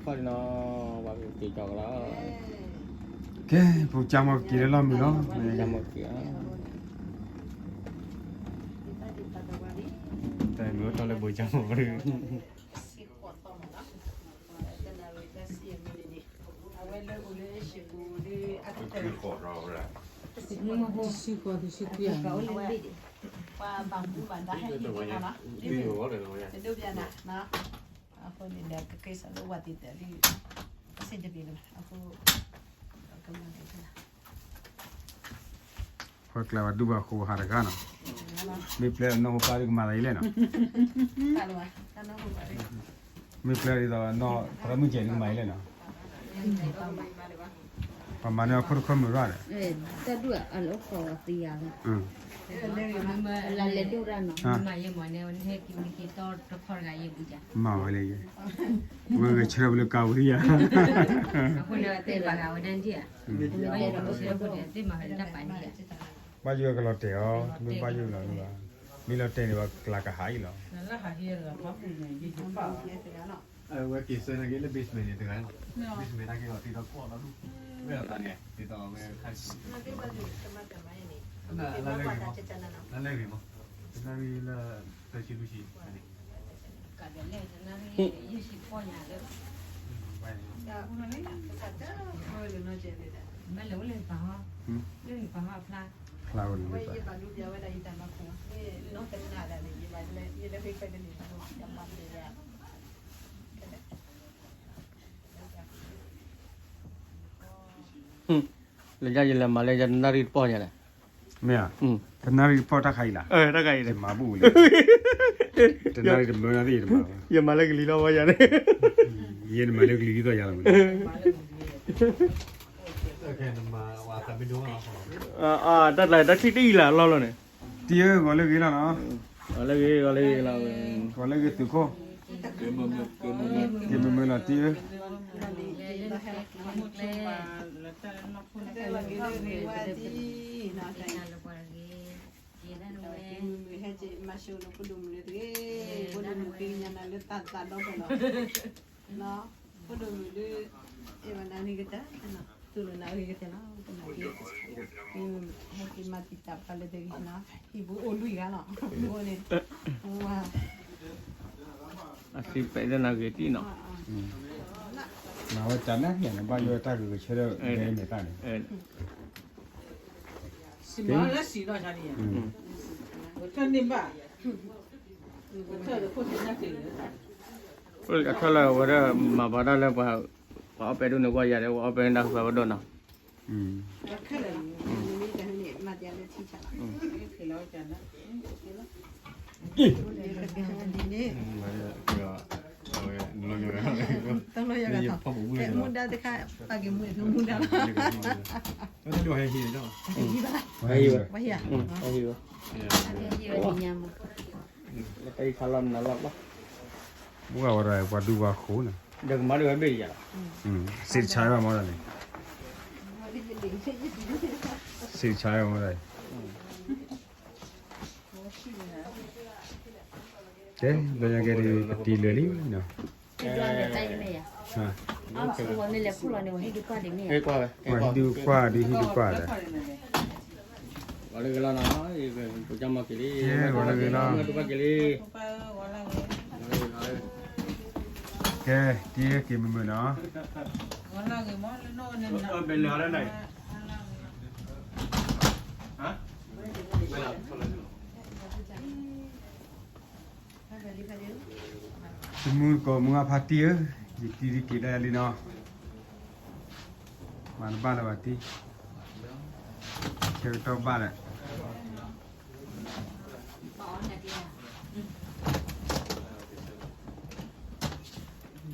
ဖီၣ်နီၤ, ပှၤက့ၤကီကလီၤ, ကဲ ပူၤကၠါမီၤက့ၤလၢလီၢ်မုာ်လီၤ, ကၠါမီၤက့ၤ, တၢ်မ့ၢ်အိၣ်တီၢ်လၢပူၤကၠါမီၤက့ၤ တဆံဃိး တဆံခွံ ပှၤဘၣ်မူဘၣ်ဒါဟဲန့ၣ်လီၤ, တဒိၣ်ဘၣ်နၤ, အဃိန့ၣ်ဒီး ကက့ၤစးလၢဝၤတံၢ်တၢ်လံ, အဆင်တပြေလၢၤဘၣ်, အဃိ ကမၤက့ၤဖဲလၢ ပှၤကျါဘၣ်ဒူဘၣ်ဃိးဟးတဂၤနီၤ, မ့ၢ်ပျဲနီၢ်ဟိပၢ်ဒုကမၤသးအံၤလဲၣ်နီၤ, မ့ၢ်ပျဲဒ်သိးနီၢ်သရၣ်မုၣ်ကဲဒုကမၤအံၤလဲၣ်နီၤ, ပှၤမၤန့ၢ်အခိၣ်တခီမုၢ်ရၣ်ဒီး တၢ်ဒူၣ်အလၢဃီသံယၤလီၤ, လၢလဲၤဒိၣ်တၢ်နီၤ, မၤဝဲလၢယဲ, ဝဲဂဲၤဆၢထၢၣ်ပလၢကၤဝံၤယၤ ဘၣ်ယိၣ်ကလီၤတဲာ်အီၤ, တမ့ၢ်ဘၣ်ယိၣ်ကလီၤဘၣ်, မ့ၢ်လီၤတဲာ်န့ၣ် ပှၤကျါကဟးအံၤလီၤ, ဝဲက့ၤစၢနၤက့ၤလၢ basement န့ၣ်တဂၤလီၤ, basement တၢ်က့ၤလီၤတ့ထီၣ်ကီၢ်လီၤဒူၣ်, ဝဲဒၣ်န့ၣ် တ့ထီၣ်ဝဲခါ လၢလဲၣ်ဂ့ၤမး, လၢလဲၣ်ဂ့ၤမး, တနၣ်ရံၣ်လၢ သၢဆံလွံၢ်ဆံန့ၣ် ဖျါဝဲန့ၣ်, လၢယၤယလဲၤမၤလၢယတနၣ်ရံၣ်တပီၢ်ညါန့ၣ်, မ့ၢ်ဧါ, တနၣ်ရံၣ်တပီၢ်တၢ်ခါအံၤလီၤ, တၢ်ခါအံၤ ယမၤဘူၣ်လံ, တနၣ်ရံၣ်တမၢနၣ်ရံၣ်ယတမၤဘၣ်, ယမၤလၢကလံၤလီၤဝဲယၤန့ၣ်, ယဲနမၤလၢကလံၤဒ်သိးယၤလီၤ, တၢ်ကျါတၢ်ထံၣ်တအံၤလၢအလီၢ်လီၤန့ၣ်, တံၤဧၢ ဂီၤလၢဂ့ၤလီၤနီၤ, ဂီၤလၢဂ့ၤ ဂီၤလၢဂ့ၤလီၤ, ဂီၤလၢဂ့ၤသုးခိၣ်, က့ၤမုာ်မုာ်လီၤတံၤဧၢ, မုာ်မုာ်ဟဲက့ၤမၤဆိလၢဖိဒိၣ်မုၣ်လၢတဂ့ၤ, ဖိဒိၣ်မုၣ်ဃ့ကညးနၤလၢတၢ်သးဒီဖျၢၣ်လီၤ, ဖိဒိၣ်မုၣ်ဒီး အဲၣ်ဘၣ်နၤဂ့ၤကတၢၢ်, တူၢ်လိာ်နၤဂ့ၤကတၢၢ်လီၤ, ကနၣ်က့ၤ, ဟဲက့ၤမၤတံာ်တာ်ပှၤလၢတဂ့ၤနီၤ, ဟံၣ်ပူၤအိၣ်လွံၢ်ဂၤလီၤ, အိၣ်န့ၣ်, အသံပဲာ်သနာ်က့ၤတံၢ်နီၤ, မၤဝဲတၢ်နၢ်ဟဲန့ၣ် ဘၣ်ယိၣ်ဝဲတၢ်ဂုၤကဆၢထၢၣ်ဂဲၤမဲာ်တၢ်န့ၣ် စံးမၤလၢစံးနီၢ်ဆါန့ၣ်, တၢ်န့ၢ်ဘၣ်, အထၢၣ်လၢဝဲဒၣ် မၤဘၣ်တၢ်လၢ ပှၤအီၣ်ပဲဒိၣ်န့ၣ်ကွၢ်ယၤဒီး ပှၤအီၣ်ပဲဒၣ်ဃုာ်ဝဲဒိၣ်နီၤ, တၢ်လီၢ်ယၤကထီၣ်, မူဒါတခါ ပာ်က့ၤမူဒါလီၤ, ဝဲဟံၣ်ဘၣ်, ဝဲဟံၣ်ဘၣ်, ဝဲဟံၣ်ဘၣ်, တၢ်အံၤခါလီၤနၤလီၤဘၣ်, မူဂၤဝဲဒၣ်ပှၤဒူပှၤဃိၤန့ၣ်, ဒီးကမၤဒ်ဝဲဘ့ၣ်ယၤလီၤ, စံးတဆါဘၣ်မီၢ်ဒၣ်န့ၣ်, စံးတဆါဘၣ်မီၢ်ဒၣ်, ကဲ ဘျီညါကဲဒုး ပတံၤလၢာ်လံနီၤ, ပှၤဟံၣ်ဒုးကွၢ်ဒုး ဟံၣ်ဒုးကွၢ်ဒီး ဂီၤလၢဂ့ၤလီၤနီၤ, ပကမၤက့ၤလံ, ဂီၤလၢဂ့ၤလီၤ, ကဲ တံၤက့ၤမုာ်မုာ်နီၤ တမူတကိးမုၢ်ဂၢ်ဖါတံၢ်ဧၢ, ယတံၤဒုးက့ၤဒၣ်ယၤလံနီၤ, မၤတဘၣ်လၢၤဘၣ်တံၤ, ဆၢကတီၢ်ဘၣ်လၢၤ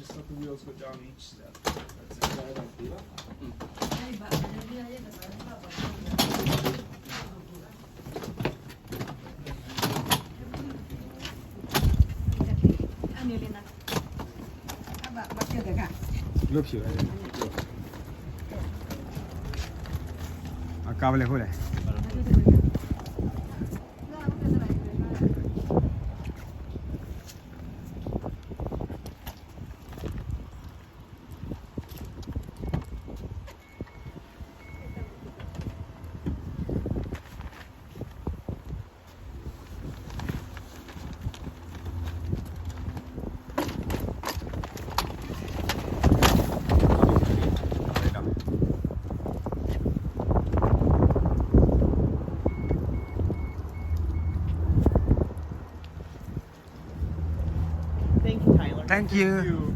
Just let the wheels go down each step. That's it. Right up here. အကါဝဲလဲၣ်ဃိလဲၣ်. Thank you.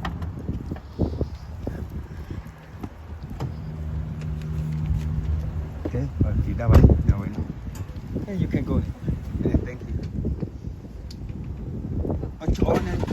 Okay, ဒၣ်ဘၣ်ဝဲန့ၣ်. Hey, you can go. Hey, thank you. အကၠီန့ၣ်